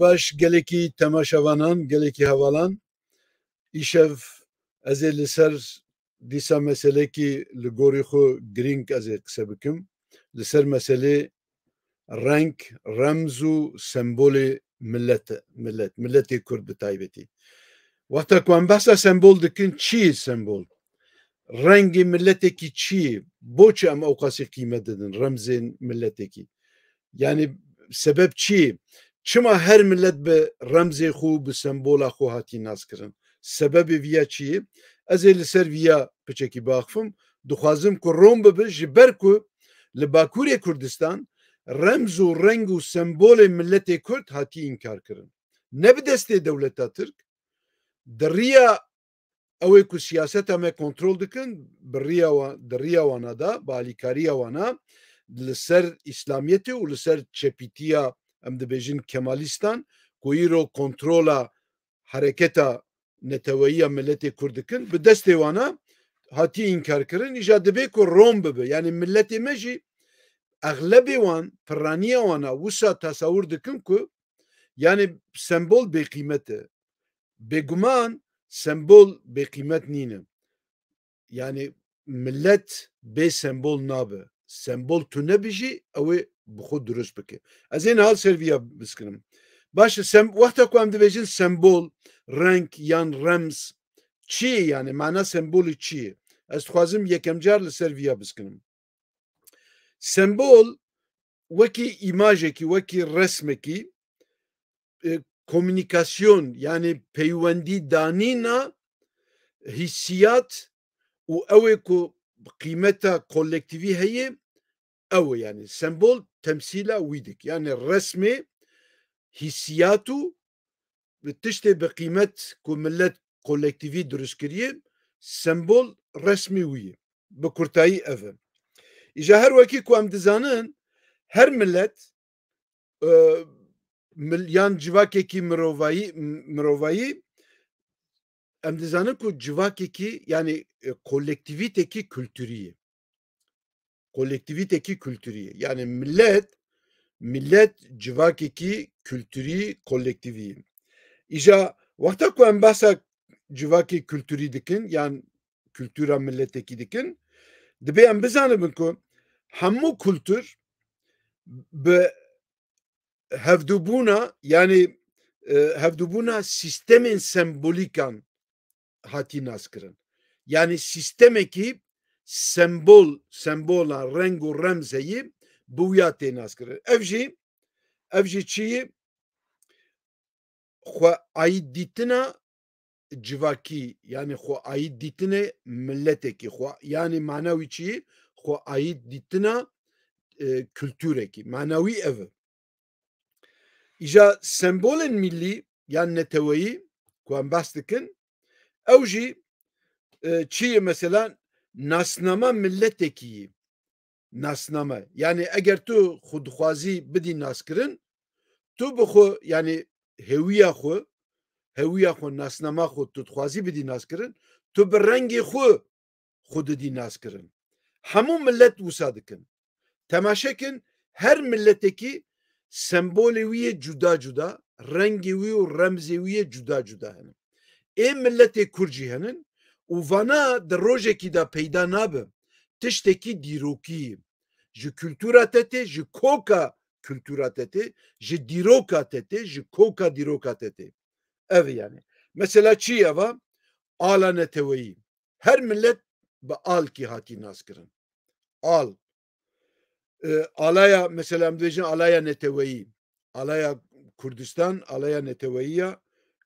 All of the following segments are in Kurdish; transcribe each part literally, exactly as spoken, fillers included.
Baş, gelekî temaşevanan, gelekî hevalan. Îşev ez ê li ser dîsa meselekî li gorî xwe girîng ez ê qise bikim. Li ser meselê reng, remz û sembolê millet, millet, milletê Kurd bi taybetî. Wexta ku em behsa sembol dikin, çi ye sembol? Rengê miletekî çi ye? Boçi em ewqasî qîmet didin remzên miletekî? Yani sebeb çi ye? Çima her milet bi remzê xwe, bi sembola xwe hatî naskirin? Sebebê viya çi ye? Ez ê li ser viya piçekî biaxifim. Dixwazim ku rom bibe, ji ber ku li Bakurê Kurdistan remz û reng û sembolê miletê Kurd hatî înkar kirin. Ne bi destê dewleta Tirk, di riya ew ê ku siyaseta me kontrol dikin, bi riya wa-, di riya wana de, bi alîkariya wana, li ser Îslamiyetê û li ser çepîtiya, em dibêjin Kemalîstan, ku îro kontrola hereketa neteweyiya miletê Kurd dikin, bi destê wana hatî înkar kirin. Îja dibê ku rom bibe. Yani miletê me jî, exlebê wan, piraniya wana wisa tesewir dikin ku, yani sembol bêqîmet e. Bêguman sembol bêqîmet nîne. Yani milet bê sembol nabe. Sembol tu nebijî, ew ê bi xwe dirust bike. Ez ê niha ser viya biskinim. Baş e, sem-, wexta ku em dibêjin sembol, reng yan remz çi ye yani? Mana sembolê çi ye? Ez dixwazim yekem car li ser viya biskinim. Sembol wekî îmajekî, wekî resmekî, e, komûnîkasyon, yani peywendî danîna hîsiyat û ew ê ku qîmeta kolektîvî heye, ew e yani. Sembol temsîla wî dik. Yani resmê hîsiyat û bi tiştê bi qîmet ku milet kolektîvî dirust kiriye, sembol resmî wî ye. Bi kurtayî ev e. Îja her wekî ku em dizanin, her milet, e, mil-, yan civakekî mirovayî, m-, mirovayî, em dizanin ku civakekî, yani, e, kolektîvîtekî kulturî ye. Kolektîvîtekî kulturî ye. Yani milet, milet civakekî kulturî kolektîvî ye. Îja wexta ku em behsa civakê kulturî dikin, yan kultura miletekî dikin, dibê em bizanibin ku hemû kultur bi hevdûbûna, yani, e, hevdûbûna sîstemên sembolîkan hatî naskirin. Yani sîstemekî sembol, sembola, reng û remz heyî bi wiya tê naskirin. Ev jî, ev jî çi ye? Xwe aîd dîtina civakî, yani xwe aîd dîtinê miletekî, xwe, yani mana wî çi ye? Xwe aîd dîtina, e, kulturekî. Mana wî ev e. Îja sembolên millî yan neteweyî ku em behs dikin, ew jî, e, çi ye mesela? Nasnama miletekî ye. Nasname. Yani eger tu xwe dixwazî bidî naskirin, tu bi xwe, yani hêwiya xwe, hêwiya xwe, nasnama xwe tu dixwazî bidî naskirin, tu bi rengê xwe xwe didî naskirin. Hemû milet wisa dikin. Temaşe kin, her miletekî sembolê wî yê cuda cuda, rengê wî û remzê wî yê cuda cuda hene. Ê miletê Kurd jî henin û vana di rojekî de peyda nabe. Tiştekî dîrokî ye. Ji kultura te tê, ji koka kultura te tê, ji dîroka te tê, ji koka dîroka te tê. Ev e yani. Mesela çi ye eva? Ala neteweyî. Her milet bi alkî hatî naskirin. Al. E, alaya, mesela em dibêjin alaya neteweyî. Alaya Kurdistan, alaya neteweyî ya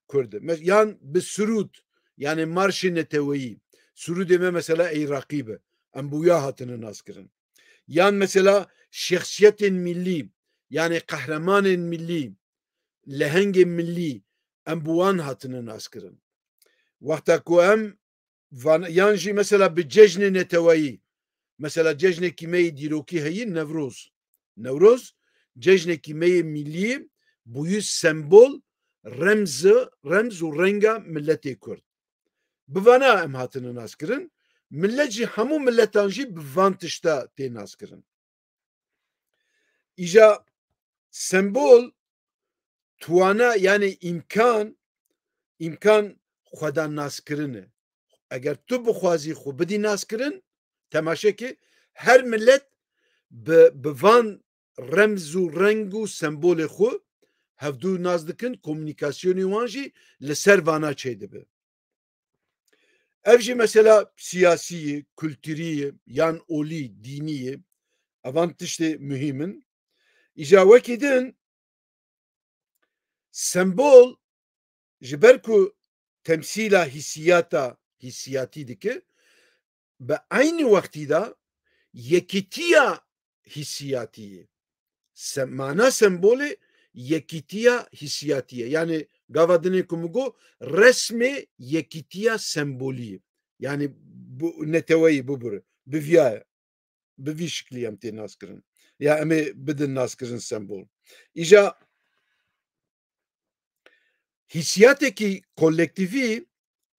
Kurd e. Mes-, yan bi sirûd, yani marşê neteweyî. Sirûdê me mesela Ey Raqîb e. Em bi wiya hatine naskirin. Yan mesela şexsiyetên millî, yani qehremanên millî, lehengên millî, em bi wan hatine naskirin. Wexta ku em van, yan jî mesela bi cejnê neteweyî, mesela cejnekî me yê dîrokî heyî, Newroz. Newroz, cejnekî me yê millî, bûyî sembol, remzi, remz û renga miletê Kurd. Bi vana em hatine naskirin. Milet jî, hemû miletan jî bi van tişta tê naskirin. Îja sembol twana, yani îmkan, îmkan xwedan naskirin e. Eger tu bixwazî xwe bidî naskirin, temaşe ke her milet bi, bi van remz û reng û sembolê xwe hevdû nas dikin, komunîkasyonê wan jî li ser vana çêdibe. Ev jî mesela siyasî ye, kulturî ye, yan olî, dînî ye. Evan tiştê muhîm in. Îja wekî din sembol ji ber ku temsîla hîsiyata, hîsiyatî dike, bi eynî wextî de yekîtiya hîsiyatî ye. Se-, mana sembolê yekîtiya hîsiyatî ye. Yani gava dinê ku min got, resmê yekîtiya sembolî ye. Yani bu neteweyî bibire, bi viya ye. Bi vî şiklî em tê naskirin. Ya em ê bidin naskirin sembol. Îja hîsiyatekî kolektîvî,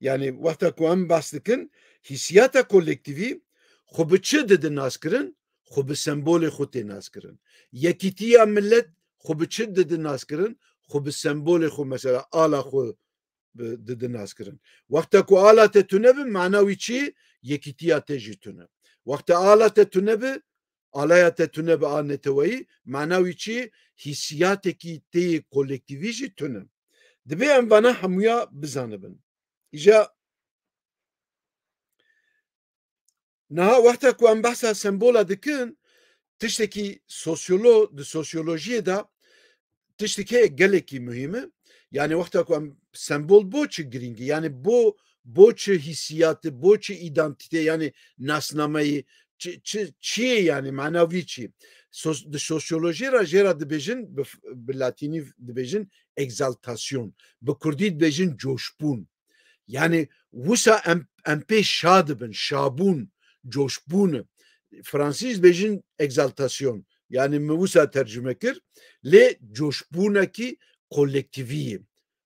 yani wexta ku em behs dikin, hîsiyata kolektîvî xwe bi çi didin naskirin? Xwe bi sembolê xwe tê naskirin. Yekîtiya milet xwe bi çi didin naskirin? Xwe bi sembolê xwe, mesela ala xwe bi, didin naskirin. Wexta ku ala te tune bi, mana wî çi? Yekîtiya te jî tune. Wexta ala te tune bi, alaya te tune bi a neteweyî, mana wî çi? Hîsiyatekî tê kolektîvî jî tune. Divê em vana hemûya bizanibin. Îja niha wexta ku em behsa sembola dikin, tiştekî sosyolo-, di sosyolojiyê de tiştekî gelekî muhîm e. Yani wexta ku em sembol bo çi girîng e? Yani bo, bo çi hîsiyatî, bo çi îdantîte, yani nasnameyî, çi, çi, çi ye yani, mana vî çi? Sos-, di sosyolojiyê re jê re dibêjin, bi, bi latînî dibêjin egzaltasyon. Bi kurdî dibêjin coşbûn. Yani wisa em, em pê şa dibin, şabûn, coşbûn. Fransîz dibêjin egzaltasyon. Yani min wisa tercüme kir. Lê coşbûnekî kolektîvî ye.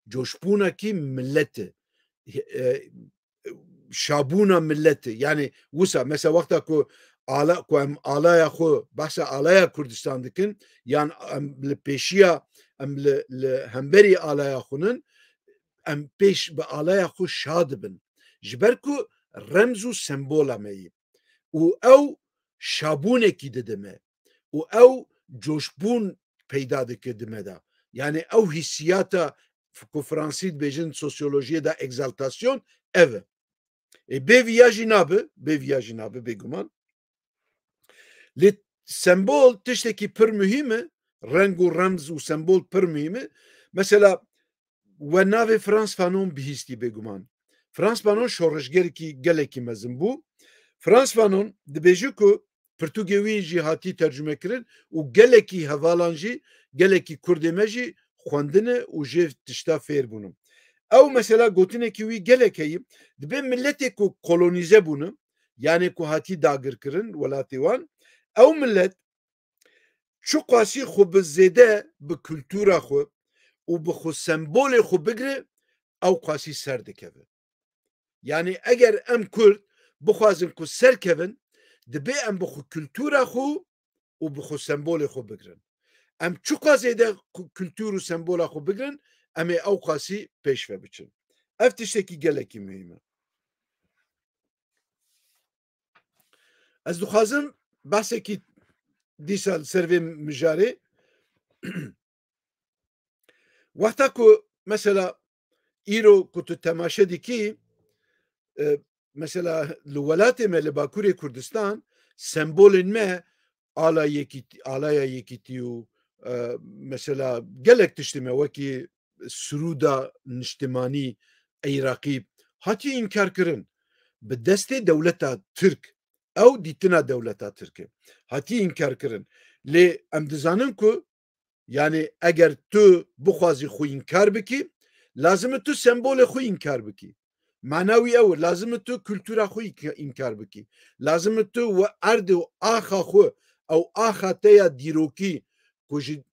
Coşbûnekî milet e. E, şabûna milet e. Yani wisa, mesela wexta ku ala, ku em alaya xwe, behsa alaya Kurdistan dikin, yan em li pêşiya, em li, li hemberî alaya xwe nin, em pêş bi alaya xwe şa dibin. Ji ber ku remz û sembola me yî. Û ew şabûnekî dide me. Û ew coşbûn peyda dike di me de. Yani ew hîsiyata ku Fransî dibêjin sosyolojiyê de egzaltasyon ev e. E, bê viya jî nabe, bê viya jî nabe bêguman. Lê sembol tiştekî pir muhîm e, reng û remz û sembol pir muhîm e. Mesela we navê Frantz Fanon bihîstî bêguman. Frantz Fanon şoreşgerekî gelekî mezin bû. Frantz Fanon dibêje ku pirtûkê wî jî hatî tercüme kirin û gelekî hevalan jî, gelekî kurdê me jî xwendine û jê tişta fêr bûne. Ew mesela gotinekî wî gelek heye, dibê miletê ku kolonîze bûne, yanê ku hatî dagirkirin welatê wan, ew milet çiqasî xwe bi zêde bi kultura xwe û bi xwe sembolê xwe bigire, ew qasî ser dikeve. Yani eger em Kurd bixwazin ku serkevin, dibê em bi xwe kultura xwe û bi xwe sembolê xwe bigirin. Em çiqas zêde ku-, kultur û sembola xwe bigirin, em ê ew qasî pêş ve biçin. Ev tiştekî gelekî muhîm e. Ez dixwazim behsekî dîsa li ser vê mijarê. Wexta ku mesela îro ku tu temaşe dikî, e, mesela li welatê me, li Bakurê Kurdistan, sembolên me ala yekîtî, alaya yekîtî û, e, mesela gelek tiştê me wekî sirûda niştimanî Iraqî hatiye înkarkirin bi destê dewleta Tirk. Ew dîtina dewleta Tirk e. Hatiye înkarkirin. Lê em dizanin ku, yani eger tu bixwazî xwe înkar bikî, lazim e tu sembolê xwe înkar bikî. Mana wî ew e, lazim e tu kultura xwe înk-, înkar bikî. Lazim e tu we erdê û axa xwe, ew axa te ya dîrokî ku ji,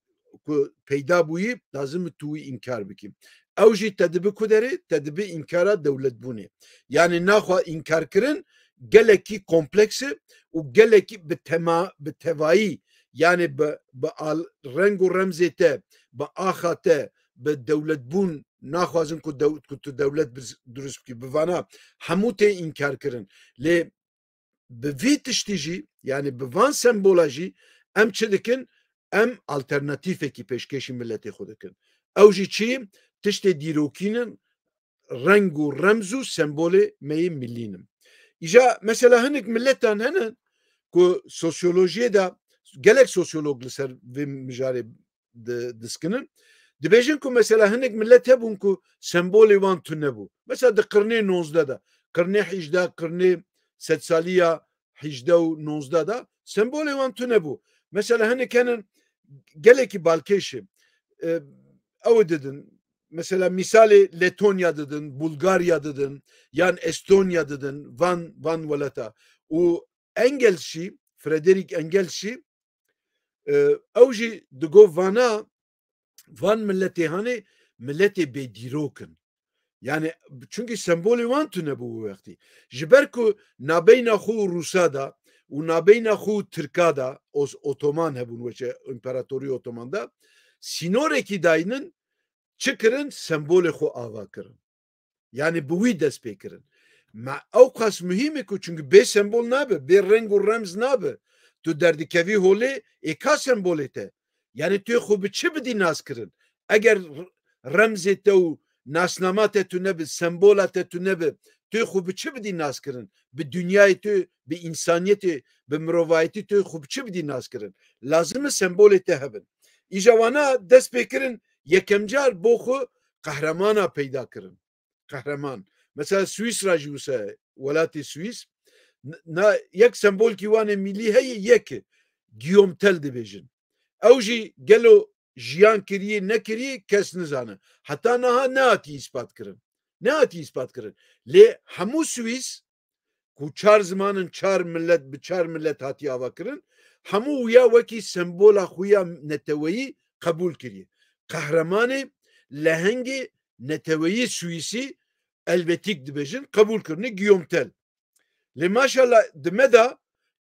ku peyda bûyî, lazim e tu wî înkar bikî. Ew jî te dibi ku derê, te dibi înkara dewletbûnê. Yani naxwe înkarkirin gelekî kompleks e û gelekî bi tema-, bi tevayî, yani bi, bi al-, reng û remzê te, bi axa te, bi dewletbûn naxwazin ku dew-, ku tu dewlet biz-, dirust bikî. Bi vana hemû tê înkar kirin. Lê bi vî tiştî jî, yani bi van sembola jî em çi dikin? Em alternatîfekî pêşkêşî miletê xwe dikin. Ew jî çi? Tiştê dîrokî ne, reng û remz û sembolê me yê milî ne. Îja mesela hinek miletan hene ku sosyolojiyê de gelek sosyolog li ser vê mijarê di-, diskinin. Dibêjin ku mesela hinek milet hebûn ku sembolê wan tune bû. Mesela di qirnê nozdeh de, qirnê hejdeh, qirnê sedsaliya hejdeh û nozdeh de sembolê wan tune bû. Mesela hinek henin gelekî balkêş e. E, ew didin. Mesela mîsalê Letonya didin, Bulgarya didin, yan Estonya didin, van, van welata. Û Engels jî, Frederick Engels jî, e, ew jî digot vana, van miletê hanê, miletê bêdîrok in. Yani, çünkü sembolê wan tune bû wî wextî. Ji ber ku nabeyna xwe û Rûsa da û nabeyna xwe û Tirka da, os-, Otoman hebûn, weşe, İmparatorî Otoman da, sînorekî daynin, çi kirin? Sembolê xwe ava kirin. Yani bi wî dest pê kirin. Ma ew qas muhîm e ku, çünkü bê sembol nabe, bê reng û remz nabe. Tu derdikevî holê, ê ka sembolê te? Yani tu yê xwe bi çi bidî nas kirin? Eger r-, remzê te û nasnama te tu nebe, sembola te tu nebe, tu yê xwe bi çi bidî nas kirin? Bi dinyayê tu, bi însaniyetê, bi mirovayetî tu yê xwe bi çi bidî nas kirin? Lazim e sembolê te hebin. Îja wana dest pê kirin, yekem car bo xwe qehremana peyda kirin. Qehreman. Mesela Swîsra jî wisa ye, welatê Swîs. N-, na yek sembolkî wan ê milî heye, yek e. Guillaume Tell dibêjin. Ew jî gelo jiyan kiriye, nekiriye, kes nizane. Heta niha nehatiye îspat kirin. Nehatiye îspat kirin. Lê hemû Swîs ku çar ziman in, çar milet, bi çar milet hatiye ava kirin, hemû wiya wekî sembola xwe ya neteweyî qebûl kiriye. Qehremanê lehengê neteweyî Swîsî, Elvetîk dibêjin, qebûl kirine Guillaume Tell. Lê maşallah di me de,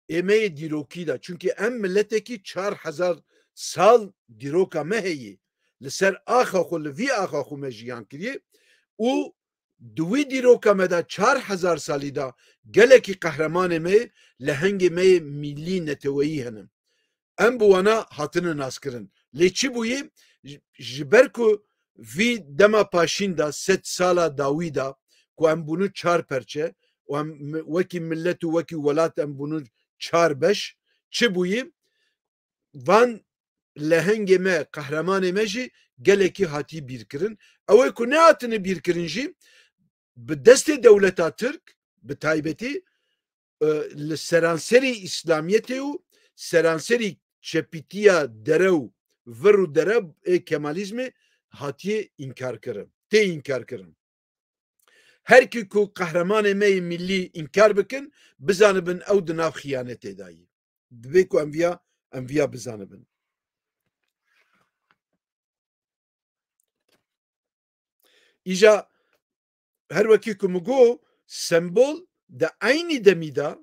ê me yê dîrokî de. Çünkü em miletekî çar hezar sal dîroka me heye. Li ser axa xwe, li vî axa xwe me jiyan kiriye û di wî dîroka me de çar hezar salî de gelekî qehremanê me yê, lehengê me yê milî neteweyî hene. Em bi wana hatine naskirin. Lê çi bûyî? Ji, ji ber ku vî dema paşîn de, sed sala dawî de, ku em bûnû çar perçe û em mi-, wekî millet û wekî welat em bûnû çar beş, çi bûyî? Van lehengê me, qehremanê me jî gelekî hatî bîrkirin. Ew ê ku nehatine bîrkirin jî, bi destê dewleta Tirk, bi taybetî, e, li seranserî Îslamiyetê û seranserî çepîtiya dere û vir û dere ê Kemalîzmê hatiye înkarkirin, tê înkarkirin. Her kî ku qehremanê me yê milî înkar bikin, bizanibin ew di nav xiyanetê de yî. Divê ku em viya, em viya bizanibin. Îja her wekî ku min got, sembol di eynî demî de,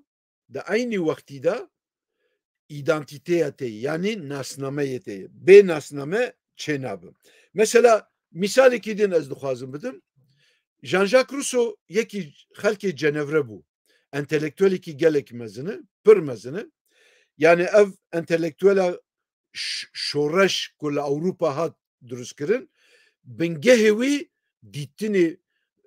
di eynî wextî de îdantîteya te ye, yanî nasnameyê te ye. Bê nasname çênabe. Mesela, mîsalekî din ez dixwazim bidim. Jean-Jacques Rousseau yekî xelkê Cenevre bû. Entelektuelekî gelek mezin e, pir mezin e. Yani ev entelektuela ş-, şoreş ku li Ewropa hat dirustkirin, bingehê wî dîtinê,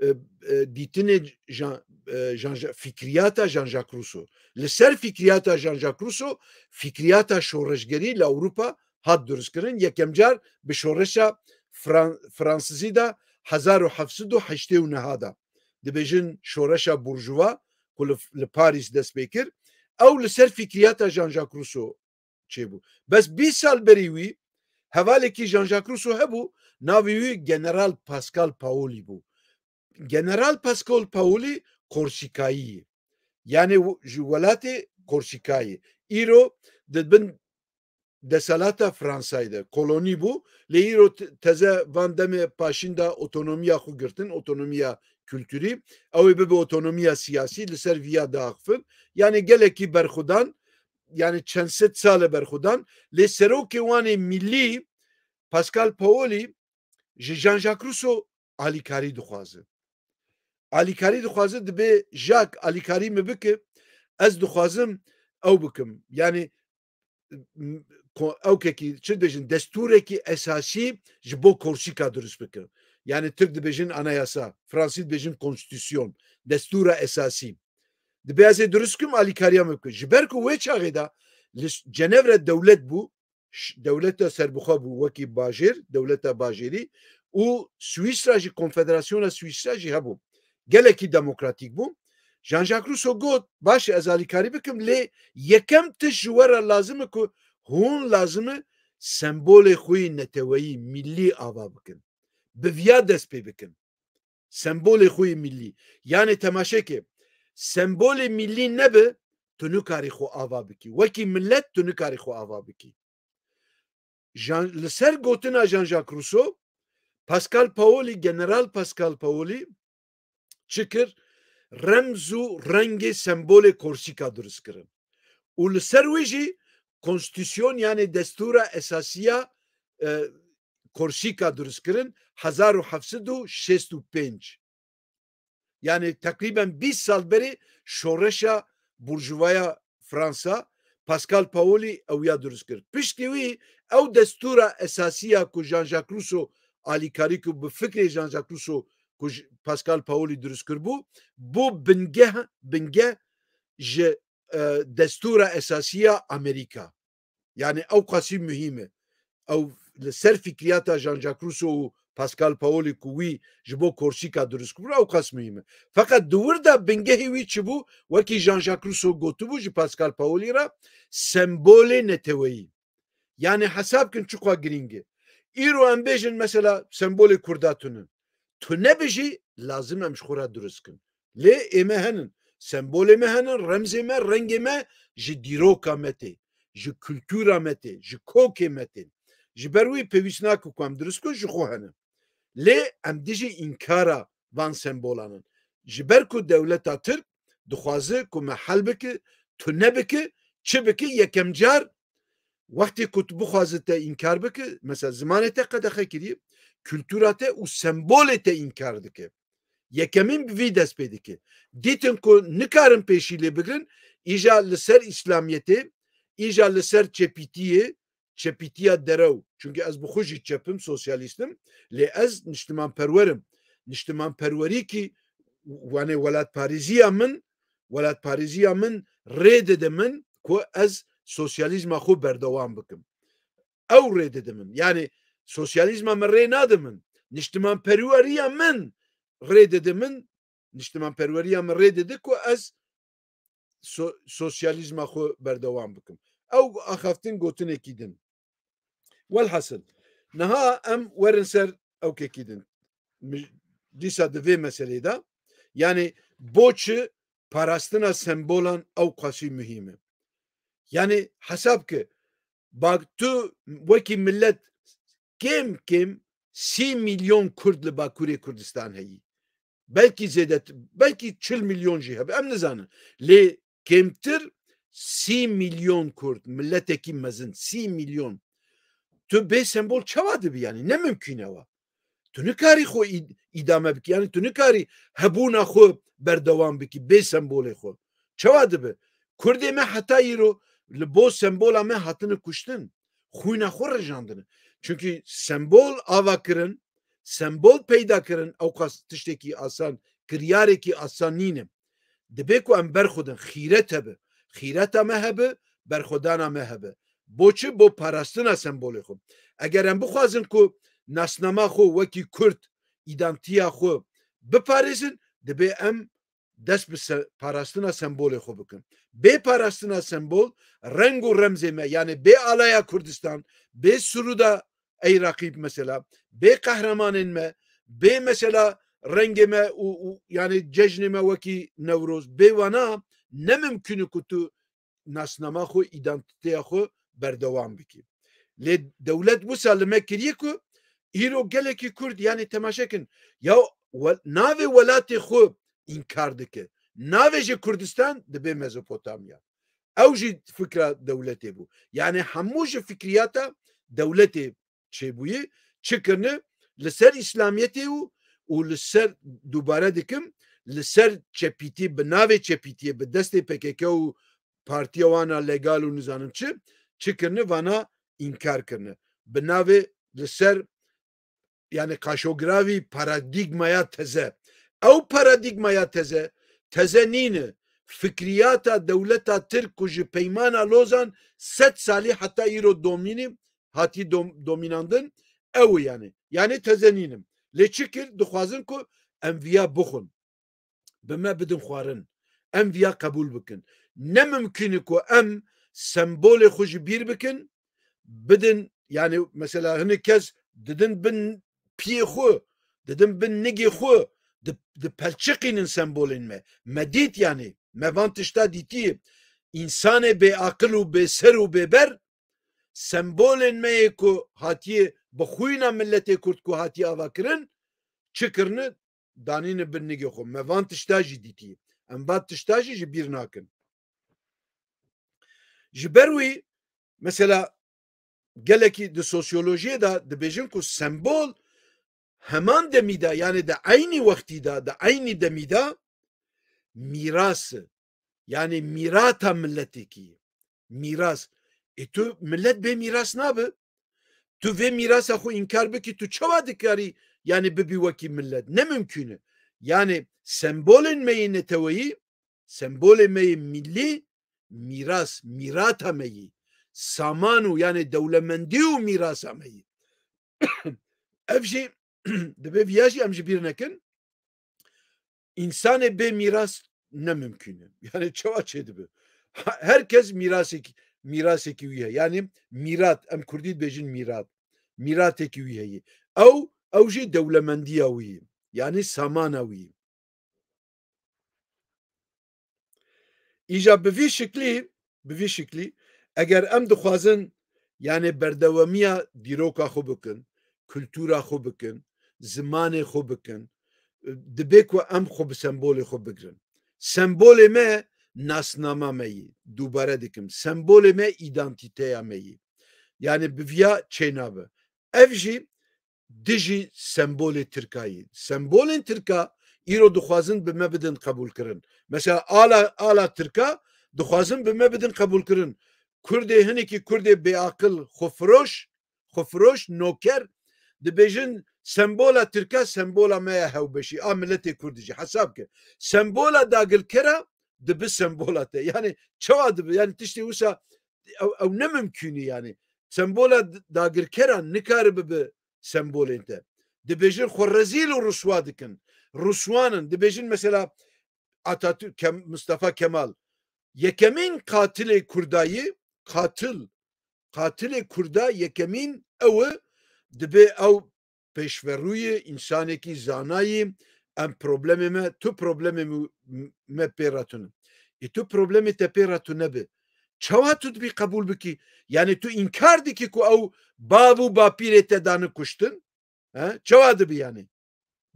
e, e, dîtinê Jean, e, Jean, fikriyata Jean-Jacques Rousseau. Li ser fikriyata Jean-Jacques Rousseau, fikriyata şoreşgerî li Ewropa hat dirustkirin. Yekem car bi şoreşa Fran-, Fransizî de hezar û heft sed û heştê û neh de. Dibêjin şoreşa burjuva ku li, li Parîs dest pê kir. Ew li ser fikriyata Jean-Jacques Rousseau çêbû. Bes bîst sal berî wî hevalekî Jean-Jacques Rousseau hebû, navê wî General Pascal Paoli bû. General Pascal Paoli Korsikayî ye. Yani w-, ji welatê Korsikayê. Îro di bin desthilata Fransayê de kolonî bû. Lê îro t-, teze van demê paşîn de otonomiya xwe girtin, otonomiya kulturî. Ew ê bibe otonomiya siyasî, li ser viya diaxifin. Yani gelekî berxwedan, yani çend sed sal e berxwedan. Lê serokê wan ê milî Pascal Paoli ji Jean-Jacques Rousseau alîkarî dixwaze. Alîkarî dixwaze, dibê Jacques alîkarî min bike, ez dixwazim ew bikim. Yanî m-, ko-, ewkekî, çi dibêjin, destûrekî esasî ji bo Korsîka dirust bike. Yanî Tirk dibêjin anayasa, Fransî dibêjin konstitûsyon, destûra esasî. Dibê ez ê dirust bikim, alîkariya min bike. Ji ber ku wê çaxê de li Cenevre dewlet bû, ş-, dewleta serbixwe bû, wekî bajêr, dewleta bajêrî û Swîsra jî, Konfederasyona Swîsra jî hebû. Gelekî demokratîk bû. Jean-Jacques Rousseau got, baş e, ez alîkarî bikim, lê yekem tişt ji we re lazim e ku hûn lazim e sembolê xwe yê neteweyî, millî ava bikin. Bi viya dest pê bikin. Sembolê xwe yê millî. Yanê temaşe ke, sembolê millî nebe, tu nikarî xwe ava bikî. Wekî millet tu nikarî xwe ava bikî. Jean-, li ser gotina Jean-Jacques Rousseau, Pascal Paoli, General Pascal Paoli çi kir? Remz û rengê sembolê Korsîka dirust kirin. Û li ser wê jî konstitûsyon, yanê destûra esasiya, e, Korsîka dirust kirin, hezar û heft sed û şêst û pênc. Yanî teqrîben bîst sal berê şoreşa burjuvaya Fransa, Pascal Paoli ew ya dirust kir. Piştî wî ew destûra esasî ya ku Jean-Jacques Rousseau alîkarî kir, bi fikrê Jean-Jacques Rousseau ku ji Pascal Paoli dirust kir bû, bû bingeh, bingeh ji, e, destûra esasî ya Amerîka. Yanî ew qasî muhîm e. Ew li ser fikriyata Jean-Jacques Rousseau û Pascal Paoli ku wî ji bo Korsîka dirust kiribû, ew qas muhîm e. Feqet di wir de bingehê wî çi bû? Wekî Jean-Jacques Rousseau gotibû ji Pascal Paoli re, sembolê neteweyî. Yanî hesab kin çiqas girîng e. Îro em bêjin mesela sembolê Kurda tune. Tune be jî lazim em ji xwe re dirust kin. Lê ê me henin. Sembolê me henin, remzê me, rengê me ji dîroka me tê, ji kultura me tê, ji kokê me tê. Ji ber wî pêwîst nake ku em dirust kin, ji xwe hene. Lê em dijî înkara van sembolan in. Ji ber ku dewleta Tirk dixwaze ku me hel bike, tune bike, çi bike, yekem car wextê ku tu bixwaze te înkar bike, mesela zimanê te qedexe kiriye, kultura te û sembolê te înkar dike. Yekemîn bi vî dest pê dike. Dîtin ku nikarin pêşî lê bigrin, îja li ser Îslamiyetê, îja li ser çepîtiyê, çepîtiya derew. Çunkî ez bi xwe jî çep im, sosyalîst im, lê ez niştimanperwer im. Niştimanperwerîkî, wanê welatparêziya min, welatparêziya min rê dide min ku ez sosyalîzma xwe berdewam bikim. Ew rê dide min. Yanî sosyalîzma min rê nade min. Niştimanperweriya min rê dide min. Niştimanperweriya min rê dide ku ez so-, sosyalîzma xwe berdewam bikim. Ew axaftin gotinekî din. Welhasil, niha em werin ser ewkekî din. Mi-, dîsa di vê meselê de, yanî bo çi parastina sembolan ew qasî muhîm e? Yanî hesab ke, bak tu wekî millet kêm kêm sî milyon Kurd li Bakurê Kurdistan heyî. Belkî zêde, belkî çil milyon jî hebe, em nizanin. Lê kêmtir sî milyon Kurd, miletekî mezin, sî milyon. Tu bê sembol çawa dibî yanî? Ne mimkûn e wa. Tu nikarî xwe îd-, îdame bikî. Yanî tu nikarî hebûna xwe berdewam bikî bê sembolê xwe. Çawa dibe? Kurdê me heta îro li bo sembola me hatine kuştin. Xwîna xwe rijandine. Çunkî sembol ava kirin, sembol peyda kirin, ew qas tiştekî asan, kiryarekî asan nîne. Dibe ku em berxwedin, xîret hebe. Xîreta me hebe, berxwedana me hebe. Bo çi? Bo parastina sembolê xwe. Eger em bixwazin ku nasnama xwe wekî Kurd, îdantiya xwe biparêzin, dibe em dest bi se-, parastina sembolê xwe bikin. Bê parastina sembol, reng û remzê me, yanî bê alaya Kurdistan, bê sirûda Ey Raqîb mesela, bê qehremanên me, bê mesela rengê me û, û, yanî cejnê me wekî Newroz, bê wana ne mimkûn e ku tu nasnama xwe, îdantîteya xwe berdewam bikî. Lê dewlet wisa li me kiriye ku îro gelekî Kurd, yanî temaşe kin, ya we-, navê welatê xwe înkar dike. Navê jî Kurdistan dibe Mezopotamya. Ew jî fikra dewletê bû. Yanî hemû ji fikriyata dewletê çêbûyî, çi kirine? li ser Îslamiyetê û, û li ser, dubare dikim, li ser çepîtî, bi navê çepîtiyê, bi destê P K K û partiya wana legal û nizanim çi, çi kirine, vana înkar kirine. Bi navê li ser, yani kaşogravî paradîgmaya teze. Ew paradîgmaya teze, teze nîne. Fikriyata dewleta Tirk ku ji Peymana Lozan sed salî heta îro domînî, hatî dom-, domînandin, ew e yani. Yani teze nîne. Lê çi kir? Dixwazin ku em viya bixwin. Bi me bidin xwarin. Em viya qebûl bikin. Ne mimkûn e ku em sembolê xwe ji bîr bikin, bidin, yani mesela hinek kes didin bin piyê xwe, didin bin nigê xwe, di, dipelçiqînin sembolên me. Me dît yani, me van tişta dîtiye. Însanê bêaqil û bêser û bêber, sembolên me yê ku hatiye bi xwîna miletê Kurd ku hatiye avakirin, çi kirine, danîne bin nigê xwe. Me van tişta jî dîtiye. Em van tişta jî ji bîr nakin. Ji ber wî, mesela, gelekî di sosyolojiyê de dibêjin ku sembol heman demî de, yani di eynî wextî de, di eynî demî de mîras e. Yani mîrata miletekî ye. Mîras. E tu milet bê mîras nabe. Tu vê mîrasa xwe înkar bikî, tu çawa dikarî, yani bibî wekî milet? Ne mimkûn e. Yani sembolên me yê neteweyî, sembolê me yê millî, mîras, mîrata me yî. Saman û yani dewlemendî û mîrasa me yî. Ev jî dibe viya jî em ji bîr nekin. Însanê bê mîras ne mimkûn e. Yani çawa çêdibe? Ha-, her kes mîrasekî, mîrasekî wî heye. Yani mîrat, em kurdî dibêjin mîrat. Mîratekî wî heye. Ew, ew jî dewlemendiya wî ye. Yani samana wî ye. Îja bi vî şiklî, bi vî şiklî, eger em dixwazin, yani berdewamiya dîroka xwe bikin, kultura xwe bikin, zimanê xwe bikin, dibe ku em xwe bi sembolê xwe bigirin. Sembolê me nasnama me yî, dubare dikim. Sembolê me îdantîteya me yî. Yani bi viya çênabe. Ev jî dijî sembolê Tirka yî. Sembolên Tirka îro dixwazin bi me bidin qebûlkirin. Mesela ala, ala Tirka dixwazin bi me bidin qebûlkirin. Kurdê hinekî Kurdê bêaqil, xwefiroş, xwefiroş, noker, dibêjin sembola Tirka sembola me ya hewbeşî, a miletê Kurd jî hesab ke. Sembola dagirkera dibi sembola te. Yani çawa dibi? Yani tiştê wisa ew, ew ne mimkûn e yani. Sembola d-, dagirkera nikare bibe sembolên te. Dibêjin xwe rezîl û riswa dikin. Riswan in. Dibêjin mesela Atatürk, Kem-, Mustafa Kemal. Yekemîn qatilê Kurda yî, qatil, qatilê Kurda yekemîn ew e, dibe ew pêşverûyê, însanekî zanayî, em problemê me, tu problemê me, me pê re tune. Ê tu problemê te pê re tune be. Çawa tu dibî qebûl bikî? Yani tu înkar dikî ku ew bav û bapîrê te dane kuştin? He? Çawa dibi yani?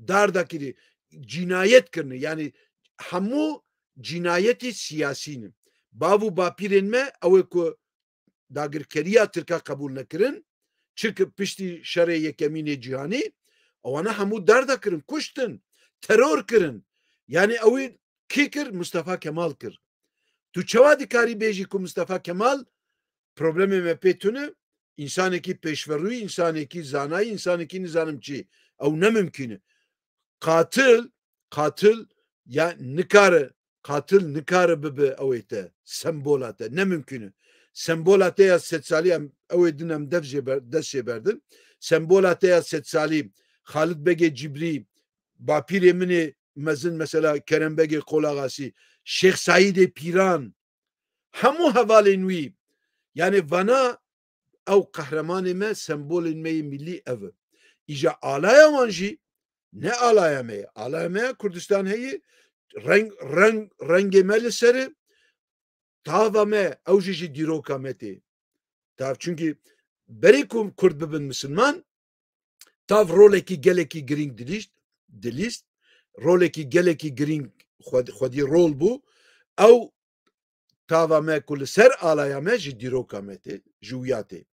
Darda kirî, cînayet kirine. Yani hemû cînayetê siyasî ne. Bav û bapîrên me ew ê ku dagirkeriya Tirka qebûl nekirin. Çirke piştî şerê yekemînê cîhanî, ewana hemû darda kirin, kuştin, teror kirin. Yani ew ê kî kir? Mustafa Kemal kir. Tu çawa dikarî bêjî ku Mustafa Kemal problemê me pê tune, însanekî pêşverûyî, însanekî zanayî, însanekî nizanim çi? Ew ne mimkûn e. Qatil, qatil ya nikare, qatil nikare bibe ew ê te, sembola te. Ne mimkûn e. Sembola te ya sedsalî em, ew ê din em dev jê ber-, dest jê berdin. Sembola te ya sedsalî, Xalid Begê Cibrî, bapîrê min ê mezin mesela Kerem Begê Qolaxasî, Şêx Saîdê Pîran, hemû hevalên wî, yani vana ew qehremanê me, sembolên me yê millî ev e. Îja alaya wan jî ne alaya me ye. Alaya me ya Kurdistan heye, reng, reng, rengê me li ser e, tava me, ew jî ji dîroka me tê. Tav, çunkî berê ku Kurd bibin misilman, tav rolekî gelekî girîng dilîst, dilîst, rolekî gelekî girîng xwed-, xwedî rol bû. Ew tava me ku li ser alaya me ji dîroka me tê, ji wiya tê.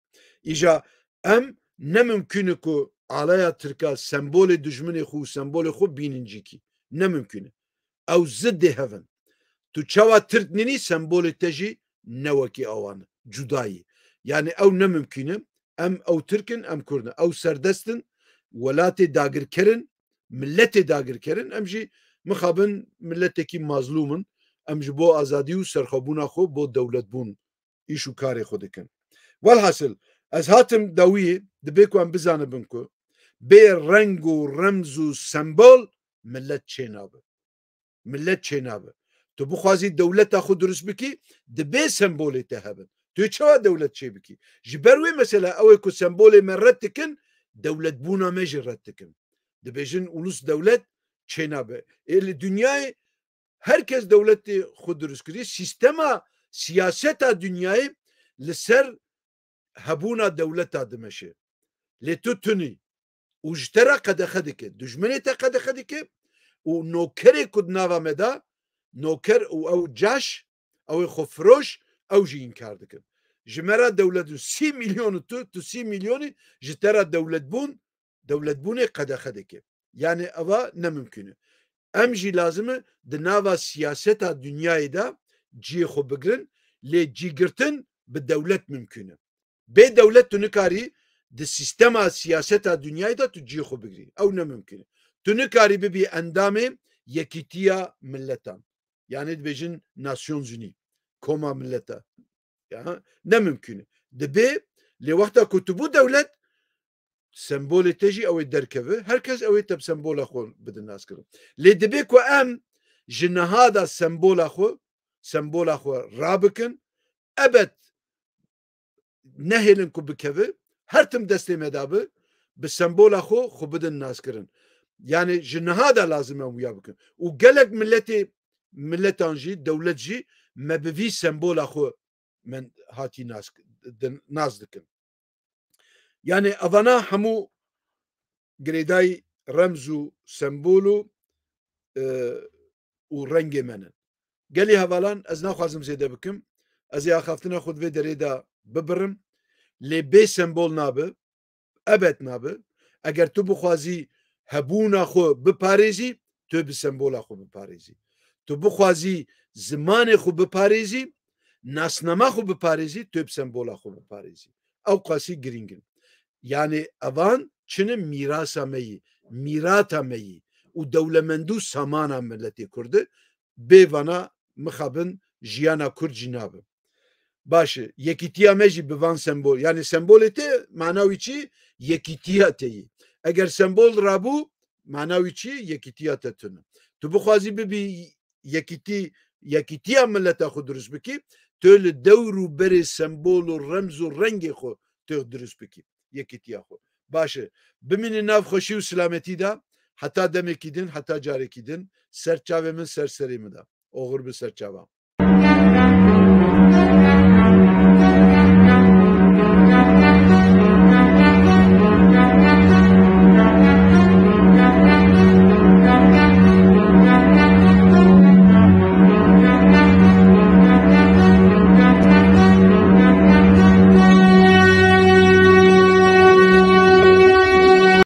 Îja em ne mimkûn e ku alaya Tirka sembolê dijminê xwe û sembolê xwe bînin cîkî. Ne mimkûn e. Ew zidê hev in. Tu çawa Tirk nînî, sembolê te jî ne wekî awan e. Cuda yî. Yani ew ne mimkûn e. Em ew Tirk in, em Kurd in. Ew serdest in, welatê dagirker in, miletê dagirker in. Em jî mixabin miletekî mazlûm in. Em ji bo azadî û serxwebûna xwe, bo dewletbûn îş û karê xwe dikin. Welhasil, ez hatim dawiyê, dibê ku em bizanibin ku bê reng û remz û sembol milet çênabe. Milet çênabe. Tu bixwazî dewleta xwe dirust bikî, dibê sembolê te hebin. Tu yê çawa dewlet çêbikî? Ji ber wê mesela ew ê ku sembolê me red dikin, dewletbûna me jî red dikin. Dibêjin ulus dewlet çênabe. Ê li dinyayê her kes dewletê xwe dirust kiriye. Sîstema siyaseta dinyayê li ser hebûna dewleta dimeşe. Lê tu tunî û ji te re qedexe dike. Dijminê te qedexe dike û nokerê ku di nava me de, noker û ew caş, ew ê xwefiroş, ew jî înkar dikin. Ji me re dewlet û sî milyon û tu, tu sî milyonî, ji te re dewletbûn, dewletbûnê qedexe dike. Yani eva ne mimkûn e. Em jî lazim e di nava siyaseta dinyayê de cihê xwe bigirin, lê cîgirtin bi dewlet mimkûn e. Bê dewlet tu nikarî di sîstema siyaseta dinyayê de tu cihê xwe bigirî. Ew ne mimkûn e. Tu nikarî bibî endamê Yekîtiya Miletan. Yani dibêjin Nations Unies, Koma Mileta. Ya, ne mimkûn e. Dibê, lê wexta ku tu bû dewlet, sembolê te jî ew ê derkeve, her kes ew ê te bi sembola xwe bidin naskirin. Lê dibê ku em ji niha de sembola xwe, sembola xwe rabikin, ebed nehêlin ku bikeve, her tim destê me de bi, bi sembola xwe xwe bidin naskirin. Yani ji niha de lazim e em wiya bikin. Û gelek miletê, miletan jî, dewlet jî me bi vî sembola xwe men hatî nas, din, nas dikin. Yani evana hemû girêdayî remz û sembol û, e, û rengê me ne. Gelî hevalan, ez naxwazim zêde bikim. Ez ê axaftina xwe di vê derê de bibirim. Lê bê sembol nabe, ebed nabe. Eger tu bixwazî hebûna xwe biparêzî, tu bi sembola xwe biparêzî. Tu bixwazî zimanê xwe biparêzî, nasnama xwe biparêzî, tu bi sembola xwe biparêzî. Ew qasî girîng in. Yani evan çi ne, mîrasa me yî, mîrata me yî û dewlemendî û samana miletê Kurd e. Bê vana mixabin jiyana Kurd jî nabe. Baş e, yekîtiya me jî bi van sembol, yani sembolê te mana wî çi? Yekîtiya te yî. Eger sembol rabû, mana wî çi? Yekîtiya te tune. Tu bixwazî bibî yekîtî, yekîtiya mileta xwe dirust bikî, tu li dewr û berê sembol û remz û rengê xwe tu dirust bikî, yekîtiya xwe. Baş e. Bimînin nav xweşî û silametî de, heta demekî din, heta carekî din, ser çavê min, ser serê min de. Oxir bi ser çavan.